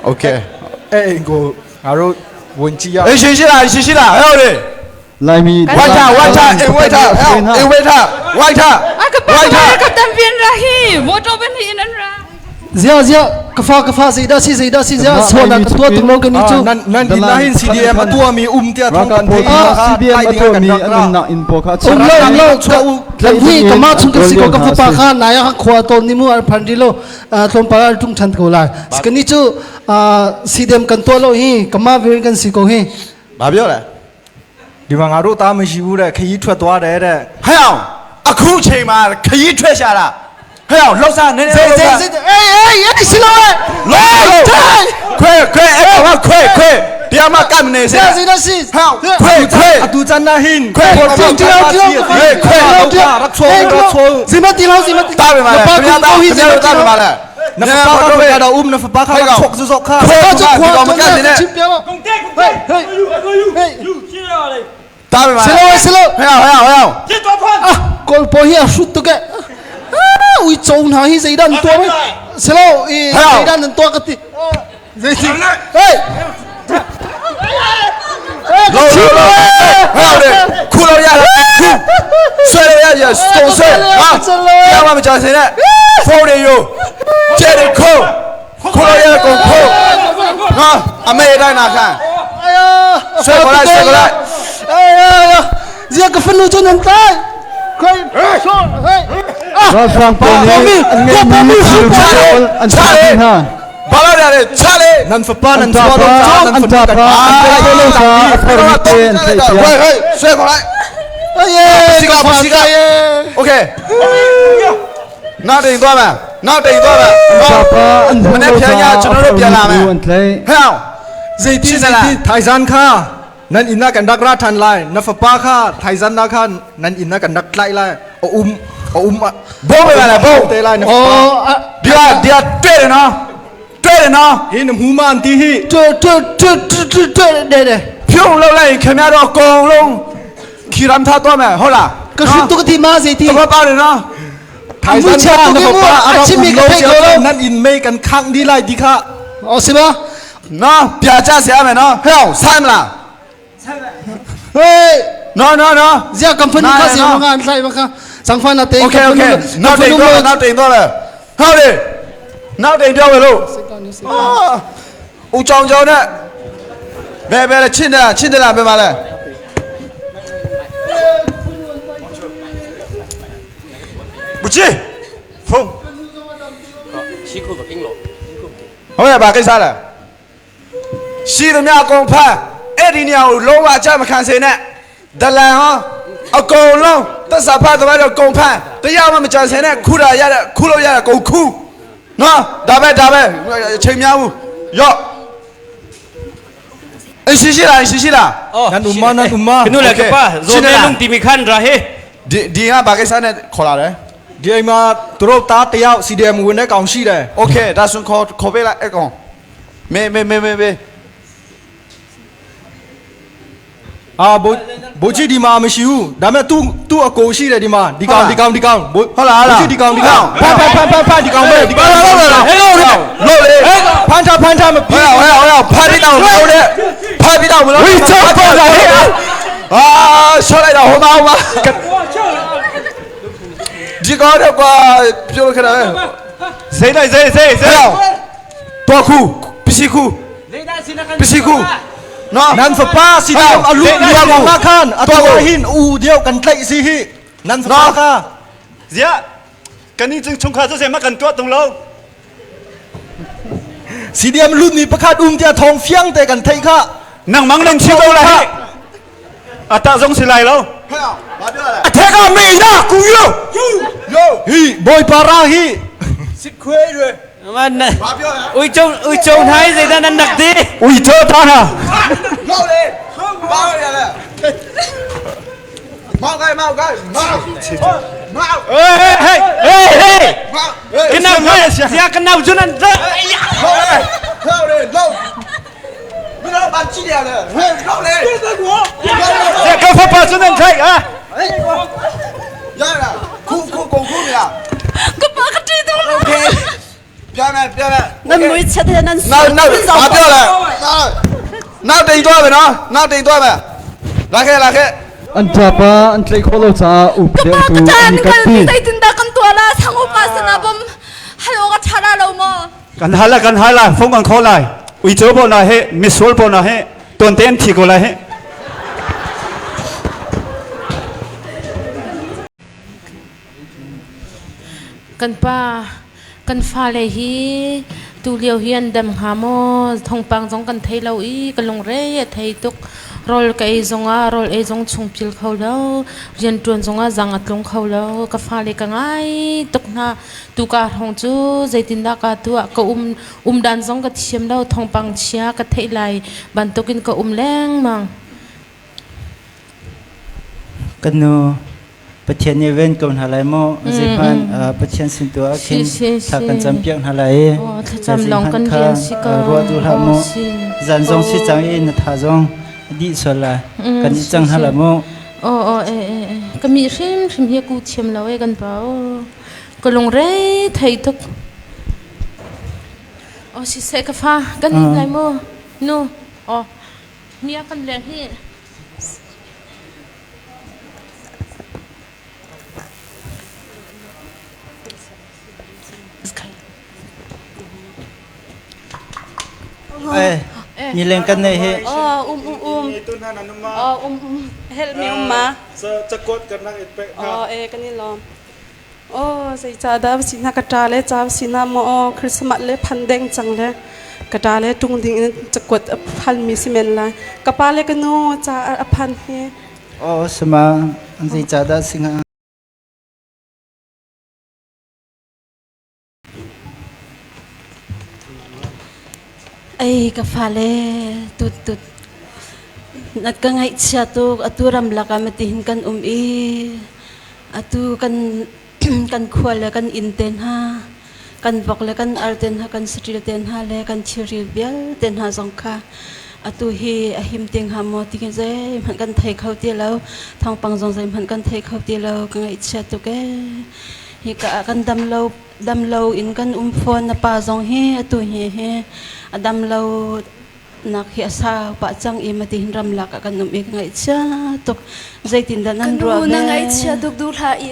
โอเค အဲ့အိမ်ကိုငါတို့ဝင်ကြည့်ရ အေးရှိရှိလားရှိရှိလားဟဲ့ဟုတ်တယ် လိုက်မီ ဝိုက်ထားဝိုက်ထားအေးဝိုက်ထားဟဲ့အေးဝိုက်ထားဝိုက်ထား ကပ ဝိုက်ထား ကတမ်ပြန်ရာဟီမော်တော်ဘန်ဟီနန်ရာ Zia zia ka fa ka fa zeida si zeida si zia so na ka tua tung lo ka ni chu နန်နန်ဒီနာဟင် CDM အတူအမီအုံတျာထုံကန်သေး CDM အတူအမီအနုနာin ပေါ်ခါ Um lo um lo ka hi ka ma chung ka si ko ka fa pa kha na ya khwa to ni mu ar phan ri lo tlom pa ar tung than ko lai ka ni chu CDM kan tua lo hi ka ma ver kan si ko hi ဘာပြောလဲ ဒီမှာငါတို့သားမရှိဘူးတဲ့ခရီးထွက်သွားတယ်တဲ့ ဟဲ့အောင်အခုချိန်မှာခရီးထွက်ရှာတာဟဲ့အောင်လှုပ်ရှားနေနေ zai zai zai ei ei ei si lo လောခွဲခွဲအဲ့ကောင်ခွဲခွဲတရားမကပ်နေစေ zia zeida si ဟဲ့ခွဲခွဲ အတူချန်နာဟင် ခွဲ ti ti lo ti lo ခွဲခွဲ ရက်ချိုရက်ချို ဇီမတီလောဇီမတီ တာပဲပါလေ ပါ ခင်ဗျား ကူဟီ တာခင်ဗျားတာပဲပါလေ နဖပါခါတော့အုံနဖပါခါချောက်စောခါ ခွဲ တော့ ဒီ ခွာ ကောင်မကပ်နေနဲ့ ချစ်ပြော ကုန်တဲ့ကုန်တဲ့ ဟေးဟေး တာပဲပါ စ လေ လောစလော ဟဲ့ဟဲ့ဟဲ့ ကျစ်တော့ဖန် 啊，个波希啊，输到嘅，啊，会做下去死得唔多咩？死咯，诶，死得唔多个啲，哎， လောလောလောဟဲ့လေခုလို့ရလားခုဆွဲလို့ရရကုန်ဆွဲဟာရမမကြစင်နဲ့ဖုန်းတွေယူကျဲတွေခုခုလို့ရကုန်ခုဟာအမေတိုင်းနာခံ 哎呀， ဆွဲခေါ်လိုက်ဆွဲခေါ်လိုက် 哎呀呀，这个愤怒就能带，快说，哎， ဝါဖန်းပေါ်နေအန်ငယ်မီအန်ချာဟာ ဘာလို့ရလဲချလေ နန်ဖပါနန် အန်တာ ဖပါ ပါ နန် အန်တာ ဖ ပါအန်တာလို့စာအဖေရတဲ့န်ထေ ဟဲ့ဟဲ့ဆွဲခေါ်လိုက် 哎呀， စီကစီကโอเคနောက်တိမ်သွားမယ်နောက်တိမ်သွားမယ် တာပါအန် မနေ့ပြန်ရကျွန်တော်တို့ပြန်လာမယ် အန်လေ ဟဲ့အောင် ဇေတီဇေတီထိုင်ဇန်ခါနန်အင်နာကန်ဒက်ရာထန်လိုက်နဖပါခါထိုင်ဇန်နာခါနန်အင်နာကန်ဒက်လိုက်လိုက်အုံအုံ ဘုံပဲလားဘုံ တဲလိုက်နဖ 哦 ပါ， ဒီကဒီကတွေ့တယ်နော်တွေ့တယ်နော် ဟင်းမူမန်တီဟီ 这这这这这这对对， ဖြုံလောက်လိုက်ရင်ခင်ဗျားတို့အကုန်လုံးခီရမ်ထားတော့မယ်ဟုတ်လား 可是这个地马谁的 သ？ဘောပေါက်တယ်နော် ထိုင်ဇန်ခါနဖပါအ အချင်းမီကဖိတ်ကော နန်အင်မေကန်ခန့်ဒီလိုက်ဒီခါ 哦，是吧？ နော်ပြကြဆရာမယ်နော်ဟဲ့အောင်ဆိုင်မလား Hey! No no no. Zia kan fanu kha si ma an thlai ma kha. Sangfa na te. Okay okay. နောက်တိမ်တော့နောက်တိမ်တော့လေဟုတ်တယ်နောက်တိမ်ပြောမယ်လို့ဦးကြောင်ကြောင်နဲ့ဘယ်ဘယ်လဲချင်းတယ်ချင်းတယ်လားဘယ်မှာလဲဘူးချီဖုန်း ရှိခုပကင်းလို့ ဟုတ်ရဲ့ဘာကိစ္စလဲရှိသမျှအကုန်ဖမ်းအဲ့ဒီနေရာကိုလုံးဝအကြမခံစေနဲ့ဒလန်ဟောအကုန်လုံးသက်စာဖတ်သမားတော့ကုန်ဖမ်းတရားမှမကြံစည်နဲ့ခုတာရတဲ့ခုလို့ရတဲ့ကုန်ခုနော်ဒါပဲဒါပဲအချိန်များဘူးရော့အရှိရှိလားရှိရှိလား နန်ဥမနန်ဥမ ကနုလေကပါဇိုမဲလုံတီမီခန်ရာဟေ ဒီဒီကဘာကိစ္စနဲ့ခေါ်လာတယ် ဒီအိမ်မှာသူတို့သားတယောက် CDM ဝင်တဲ့ကောင်ရှိတယ် โอเคဒါဆိုခေါ်ခေါ်ပေးလိုက်အကောင်မေမေမေမေမေ အာဘိုဘိုချီဒီမှာမရှိဘူးဒါပေမဲ့သူ့သူ့အကိုရှိတယ်ဒီမှာဒီကောင်ဒီကောင်ဒီကောင်ဘို ဟုတ်လားဟုတ်လား ဘိုချီဒီကောင်ဒီကောင်ဖန်ဖန်ဖန်ဖန်ဖန်ဒီကောင်ပဲဒီကောင် ဟုတ်လားဟုတ်လားလို့လေ ဖန်ထားဖန်ထားမ ဟဲ့ဟဲ့ဟဲ့ဖားပြီးတော့မလို့တဲ့ဖားပြီးတော့မလို့ ဝိချောပါလာဟဲ့ အာဆော့လိုက်တော့ဟိုမှာဟိုမှာဒီကောင်တော့ကွာပြောလို့ခက်တာပဲ ဈေးလိုက်ဈေးဈေးဈေး တော့ခုပစ္စည်းခုပစ္စည်းခုနော် နန်ဖပါ CDM အလူလျောင်ငါခန်အတော်ဟင်ဦးเดียวกันไกลစီဟိနန်ဖပါခါ ဇာကန်ဒီချင်းချုံခါဆိုစေမကန်တွတ်တုံလို့ CDM ลุ่นนี่ประคาดอุ้มเตียทองเฟียงแต่กันไทยค่ะ နန်မန်းလန်ချီတော့လာဟဲ့အတာဆုံးစီလိုက်လို့ အထက်ကမေနာကူယောယော ဟီဘိုင်ပါရာဟီ စစ်ခွေးတွေ မနဦးကျုံဦးကျုံထိုင်းစေတဲ့နန်နက်တီ ဦးချောထားတာ လောက်လေဘာရလဲမောက်ကိုင်မောက်ကိုင်မောက်မောက် ဟေးဟေးဟေးဟေး မောက် ကနောဇာကနောဂျွနန် လောက်လေလောက်လေလောက်မင်းတို့ဘာကြည့်ရလဲဟဲ့လောက်လေ ဇာကဖပါဂျွနန်ထိုင်အာ ရရခုခုကုန်ခုနေလား ကပါကတိတော့ โอเคပြန်မယ်ပြန်မယ် နမွေးချက်တဲ့နန် နောက်နောက်ဘာပြောလဲနောက်တိမ်သွားမယ်နော်နောက်တိမ်သွားမယ်လာခဲ့လာခဲ့ An ṭapa an tlaih khawh lo caah up deuh tu an i က kat pi. zeitin dah kan tua la sang upa sana bom halo ka thara lo mo ကန်ဟာလာကန်ဟာလာဖုန်းကန်ခေါ်လိုက်ဦးချောပေါ်လာဟဲ့မစ်ဆိုးပေါ်လာဟဲ့တွန်တဲန်ထီကိုလာဟဲ့ Kan pa kan fa le hi tu liu hian dam ha mo thongpang zong kan thei lo i ka lung re ye thei tuk rol ka ei zonga rol ei zong chung pil kho lo rian tuan zonga zang atlung kho lo ka fa le ka ngai tuk na tu ka hong chu zeitin da ka tu ka um dan zong ka thiam lo thongpang chia ka thei lai ban tukin ka um leng mang ကနုပချေနေဝင်ကုန်ဟာလိုက်မောဇေဖန်ပချေစင်တူအခင်သာကန်ချမ်ပီယန်ဟာလိုက်ရောတူဟာမောဇန်ဇုံစီချောင်းအင်းသာဇုံဒီဆောလာကန်ချန်ဟာလာမော အော်အော်အေးအေးကမိရှင်ရှင်ဟေကူချင်လောเกันเปล่าก็ลงเร่ไทยทุกอ๋อสิเซกฟ้ากันนี่ไงโมนูอ๋อเมียกันแรงที่ အဲညီလင်ကနေဟေ အော် um um um အော် um um help me um ma จะกดกันนักเอ็ดเป๊ะ အော်အဲကနေလောအော်စိတ်ချဒါစီနာကတာလဲချာစီနာမောခရစ်မတ်လဲဖန်ဒဲငချန်လဲကတာလဲတုံဒင်းချကွတ်ဖန်မီစီမန်လာကပါလဲကနိုချာအဖန်ဟေ အော်စမအန်စီချာဒါစင်ဟာ အေးကဖာလေတုတ်တုတ်နတ်ကငိုင်ချာတုအတူရမ်လကမတိhin kan um i atu kan kan khwal le kan in ten ha kan vok le kan ar ten ha kan satil ten ha le kan chiril bial ten ha zong kha atu hi ahim ting ha mo ti ke zai man kan thei khau ti lo thong pang zong zai man kan thei khau ti lo ka ngai cha tu ke hi ka kan dam lo dam lo in kan phone na pa zong hi atu hi he adam lo nak hi a sau pah cang i mati hin ramlak ah kan um i ka ngaihchia tuk. Zeitindah nan ruah Ka nu ve? na ngaihchia tuk duh hlah i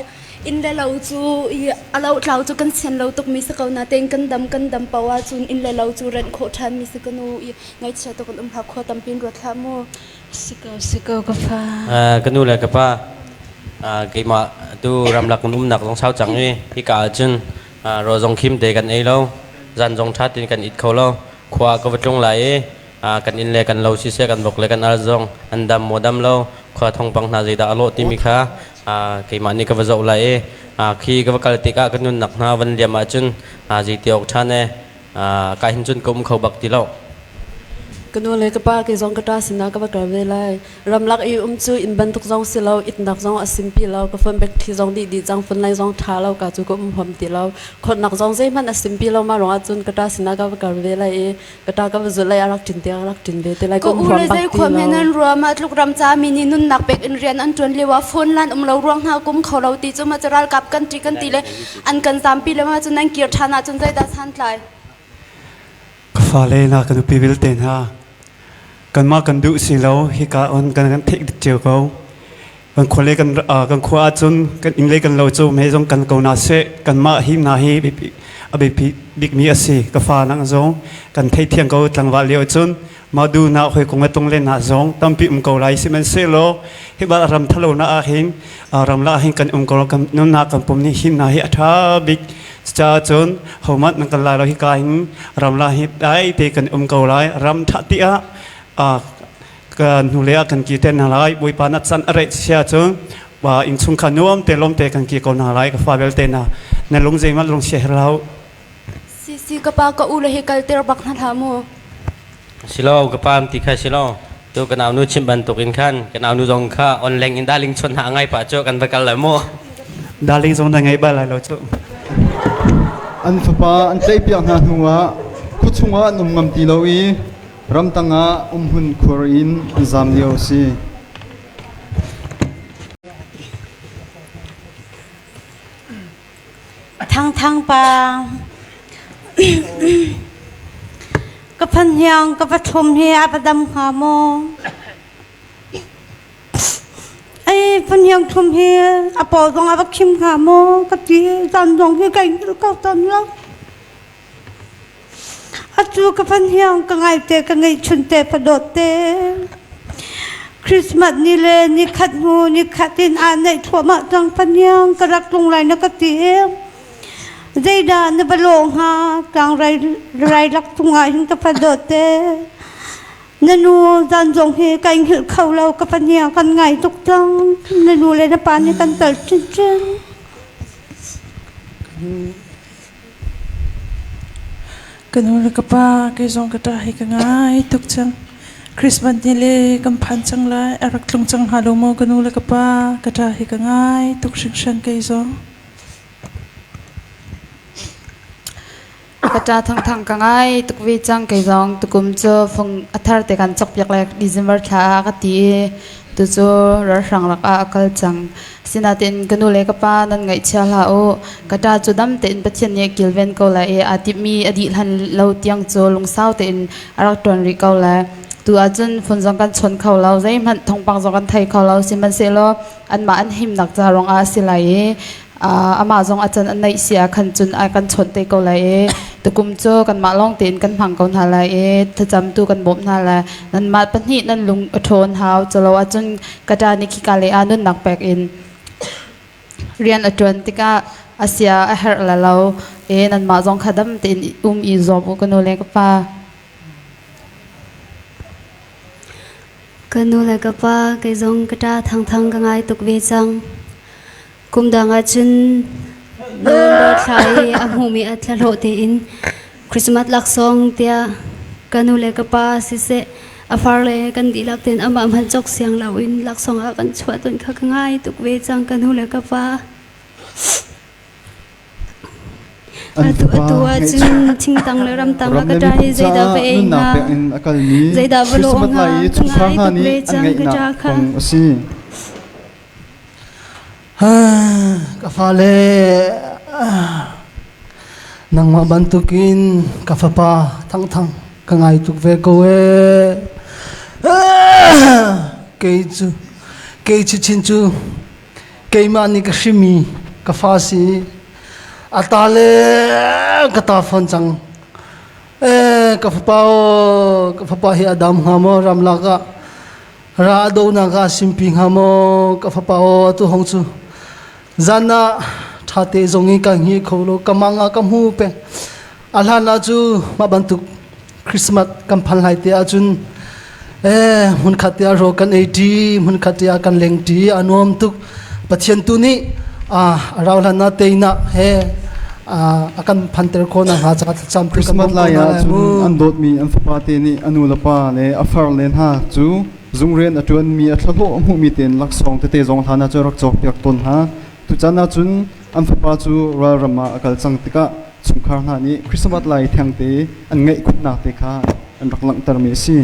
inn le lo cu i a lotlau cu kan sian lo tuk mi si ko natein kan dam kan dam paoh ahcun inn le lo cu rent khawh ṭhan mi si ka nu i ngaihchia tuk in um hlah khua tampi in ruat hlah mu. Si ko si ko ka fa. Ka nu le ka pa keimah tu ramlak kan umnak zong sau cang i hika ahcun rawl zong khim te kan ei lo zan zong ṭha tein kan it kho lo khua ka va tlung lai i kan inn le kan lo siseh kan vok le kan al zong an dam maw dam lo khua thawngpang hna zeidah a lawh timi kha keimah nih ka va zoh lai i khi ka va kal tikah ka nunnak hna van liam ahcun zeiti awk ṭhan e ka hin cun ka um kho bak ti lo. Ka nu le ka pa kei zong ka ṭa sinah ka va kal ve lai. Ramlak i um cu inn bantuk zong si lo, itnak zong a simpi lo, ka phone bek thi zong dih dih cang, phone lai zong ṭha lo ka cu ka um huam ti lo. Khawtnak zong zeihmanh a simpi lo ma ruangah cun ka ṭa sinah ka va kal ve lai i ka ṭa ka va zulh lai a rak ṭin tiang a rak ṭin ve te lai Ka ka um u huam le bak zei ti khua lo. men an rua mah tluk ram ca mi nih nunnak pek in rian an ṭuan lio ah phone lan um lo ruang hna kum kho lo ti cu ma cu ralkap kan ṭi kan ti le an kan zampi le ma cu nan kir ṭhan ahcun zeidah santlai. Ka fale na ka nupi vialte hna kanmah kan duh si lo hika on kan kan theih dik cio ko kan khua le kan kan khua ahcun kan inn le kan lo cu me zong kan ko na seh kanmah hi na hi a biapi bikmi a si ka fa nang zong kan thei thiang ko tlangval lio cun madu na hoi kong tung le na zong tampi um ko lai sihmanhsehlaw hi bal ram thalo na ah hin ram la hin kan um ko kan nunnak kan pum ni hin na hi a tha bik Cucaah cun hohmanh nan kal lai lo hika hin ramla hi dai te kan um ko lai. Ram ṭha ti ah kan hnulei ah kan kir te hna lai. Bawipa na can a reih sia cun innchungkhar nuam te lawm te kan kir ko hna lai. Ka fa vialte hna na lung zeihmanh lung sia her hlah u. Si si ka pa ka u le hi kal ter bak hna hlah mu. Silo ka pa ti kha silo tu ka nau nu chim bantuk in khan ka nau nu zong kha online in darling chon ha ngai pa chu kan va kal lai mu. Darling zong na ngai ba lai lo chu. An fapa an tlaihpiak hna hnuah khuachung ah an um ngam ti lo i ramtang ah umhmun khuar in an zaam lio a si. Thangthang pa ka phanhiang ka pathum hi a va dam hnga maw? Ai phanhiang thum hi a paw zong a va khim hnga maw ka ti zan zong hi kai hngilh ko tawn lo. Atu ka phanhiang ka ngai te ka ngeihchun te ka dawt te. Christmas ni le ni khat hnu ni khat in aa neih thluahmah cang phanhiang ka rak tlung lai na ka ti. Zeidah na va lawh hnga tlangrai rai lak cungah hin ka fa dawt te. Na nu zan zong hi kai hngilh kho lo ka phanhiang kan ngai tuk cang. Na nu le na pa nih kan tal chinchin. Ka nu le ka pa kei zong ka ṭa hi ka ngai tuk cang. Christmas ni le kan phan cang lai. A rak tlung cang hnga lo maw ka nu le ka pa? Ka ṭa hi ka ngai tuk hringhran kei zong. Ka ṭa thangthang ka ngai tuk ve cang kei zong tukum cu fung a thar te kan cawkpiak le December thla ah ka ti i tucu ralhrang rak ah a kal cang. Sinain ka nu le ka pa nan ngaihchia hlah u. Ka ṭa cu dam tein Pathian nih a kilven ko lai i aa timhmi a dih hlan lo tiang cu lungsau tein a rak ṭuan rih ko lai. Tu ahcun phone zong kan chawn kho lo, zeihmanh thawngpang zong kan thei kho lo. Sihmanhsehlaw anmah an himnak ca ruangah a si lai i amah zong a can a neih si ah khan cun a kan chawnh te ko lai i tukum cu kanmah lawng tein kan hmang ko hna lai i thlacam tu kan bawmh hna lai. Nanmah pahnih nan lung a ṭhawn hau. Colo ahcun ka ṭa nih khika lei ah nunnak pek in rian a ṭuan tikah a sia a herh la lo i nanmah zong kha dam tein um i zuam u ka nu le ka pa. Ka nu le ka pa kei zong ka ṭa thangthang ka ngai tuk ve cang. Kum dang ah cun November thla i a hmuhmi a thlahlawh tein Christmas laksawng tiah ka nu le ka pa siseh a far le kan dihlak tein amah hmanh cawk siang loin laksawng ah kan chuah tawn kha ka ngai tuk ve cang ka nu le ka pa. An Atu fapa atu ah cun thingtang le ramtang ah ram ka le ṭa hi miphun zeidah caah va ei nunnak hnga pek in a kalmi zeidah va lawh Christmas hnga lai i ka chungkhar ngai hna tuk nih ve an cang ka ṭa ngeihnak kha. kong a si. Ka fale nangmah bantukin ka fapa thangthang. Ka ngai tuk ve ko ee. Kei cu kei chichin cu keimah nih ka hrimi ka fa si. A ta le ka ta fawn cang. Ee ka fapa aw ka fapa hi a dam hnga maw ramlak ah ra a donak ah simpi hnga maw ka fapa aw atu hong cu zan ah ṭhate zong in ka hngi kho lo ka mang ah ka hmu peng a hlan ah cu mah bantuk Christmas kan phan lai te ahcun eh hmunkhat te ah rawl kan ei ṭi hmunkhat te ah kan leng ṭi a nuam tuk Pathian tu nih a rau hlan ah teinak he a kan phanter khawh nakhnga ca thlacam tu kan Christmas lai ah cun an dawtmi an fapa te nih a nu le pa le a far le hna cu zungrian a ṭuanmi a thlahlawh a hmuhmi tein laksawng tete zong hlan ah cun rak cawkpiak tawn hna. Tuchan ah cun an fapa cu ralram ah a kal cang tikah chungkhar hna nih Christmas lai thengte an ngaih khunnak te kha an rak langhtermi a si.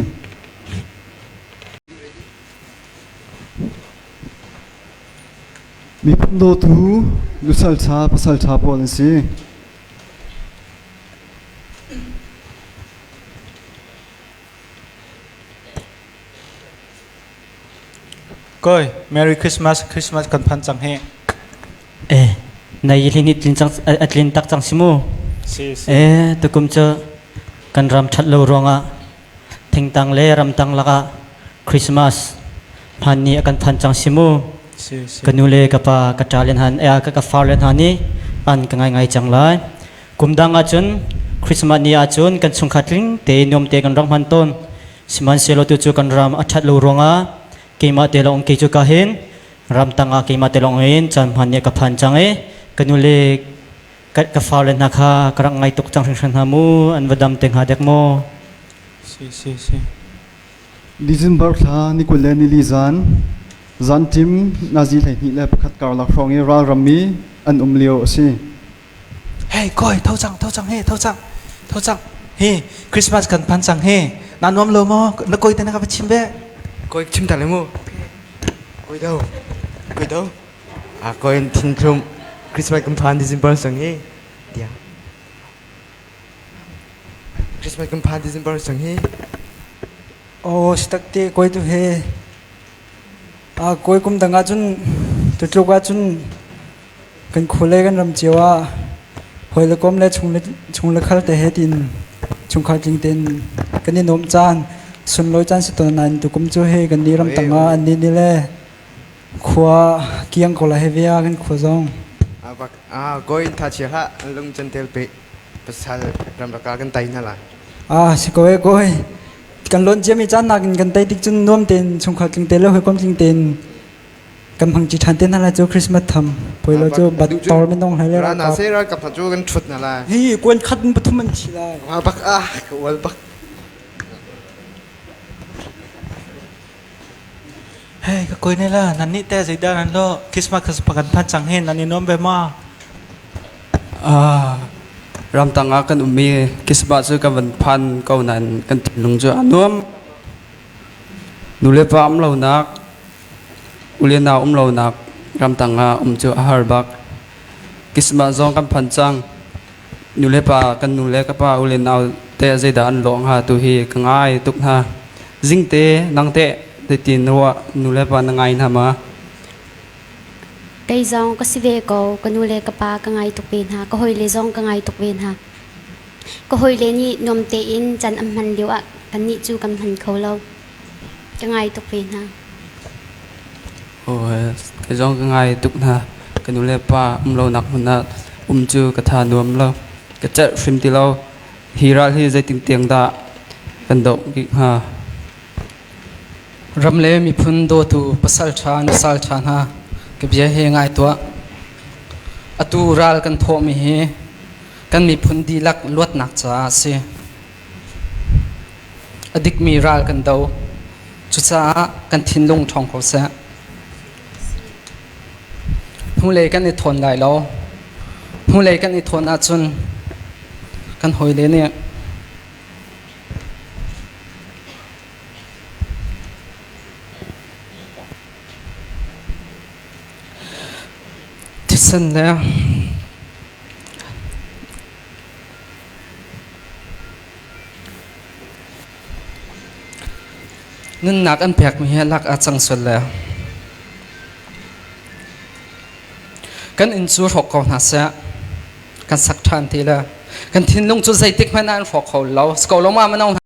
Miphun dawtu nusal ṭha pasal ṭha pawl an si. Koi, Merry Christmas, Christmas kan phan cang hi. Eh, na yi hlin tlin cang a tlin tak cang si mu. Si si. Eh, tukum cu kan ram that lo ruangah thingtang le ramtang lakah Christmas hman ni a kan phan cang si mu. Si si. Ka nu le ka pa ka ṭa len han eh ka ka far len han ni an ka ngai ngai cang lai. Kum dang ahcun Christmas ni ahcun kan chungkhar tling te nuam te kan rak hman tawn. Sihmanhsehlaw tu cu kan ram a ṭhat lo ruangah keimah te lawng kei cu ka hin ramtang ah keimah te lawng in caan hman nih ka phan cang i ka nu le ka fale hna kha ka rak ngai tuk cang hringhran hna mu an va dam te hnga dek maw. Si si si. December thla ni 24 zan zanṭim nazi 21 karlak hrawng i ralram i an um lio a si. Hey koi tho cang tho cang he tho cang tho cang hi Christmas kan phan cang he na nuam lo maw na koi te na ka va chim ve koi chim ta le mu koi do koi do a koi thin thlum Christmas kan phan December sang hi dia Christmas kan phan December sang hi Oh si tak te koi tu he a koi kum dang ah cun tutluk ah cun Kan khua le kan ram cio ah hawi le kom le chung le khal te he tiin chungkhar tling tein kan i nuamh caan sunlawi caan si tawn nain tukum cu hei kan nih ramtang ah an nih ni le khua kiang ko la he via kan khua zong. Ah goin tha chia hlah lung chan tel pe pasal ramraka kan tai na la. Ah si ko e koi kan lon cia mi caan nakin kan tai tik cun nuam tein chungkhar tling te le hawikom tling tein kan hmang ci ṭhan te hna lai cu Christmas tham poi lo cu bat tor min dong hlai le ra na se ra kap cu kan thut na lai hi kuan khat in pathum an thi lai wa bak ah ka wal bak Hey ka koi ne la nan ni te zeidah nan lo Christmas khas pakan phan chang he nan i nuam ve ma Ah ramtang ah kan ummi Christmas cu kan van phan ko nain kan thinlung cu a nuam Nulepa um lonak, u le nau um lonak ramtang ah um cu a har bak. Christmas zong kan phan cang. Nulepa kan nu le ka pa u le nau te zeidah an lawh hnga tu hi ka ngai tuk hna. Zingte nang teh zeitin ruah nulepa na ngai hna ma? Kei zong ka si ve ko. Ka nu le ka pa ka ngai tuk ve hna. Ka hawile zong ka ngai tuk ve hna. Ka hawile nih nuam tein caan an hman lioah kannih cu kan hman kho lo. Ka ngai tuk ve hna. Kei zong ka ngai tuk hna. Ka nu le pa um lonak hmun ah um cu ka tha nuam lo. Ka celh hrim ti lo. Hi ral hi zeitin tiang dah kan doh hnga? Ram le miphun dawtu pasal ṭha nusal ṭha hna ka bia hi ngai tuah. Atu ral kan thawhmi hi kan miphun dihlak luatnak caah a si. A dikmi ral kan do. Cucaah kan thinlung ṭhawng ko seh. Hnulei kan i thawn lai lo. Hnulei kan i thawn ahcun kan hawile nih thisen le Nunnak an pekmi hi lak ah cang sual le kan inn cu hrawk ko hna seh kan sak ṭhan ti le kan thinlung cu zeitik hmanh ah an hrawk kho lo. Sko lo ma mano.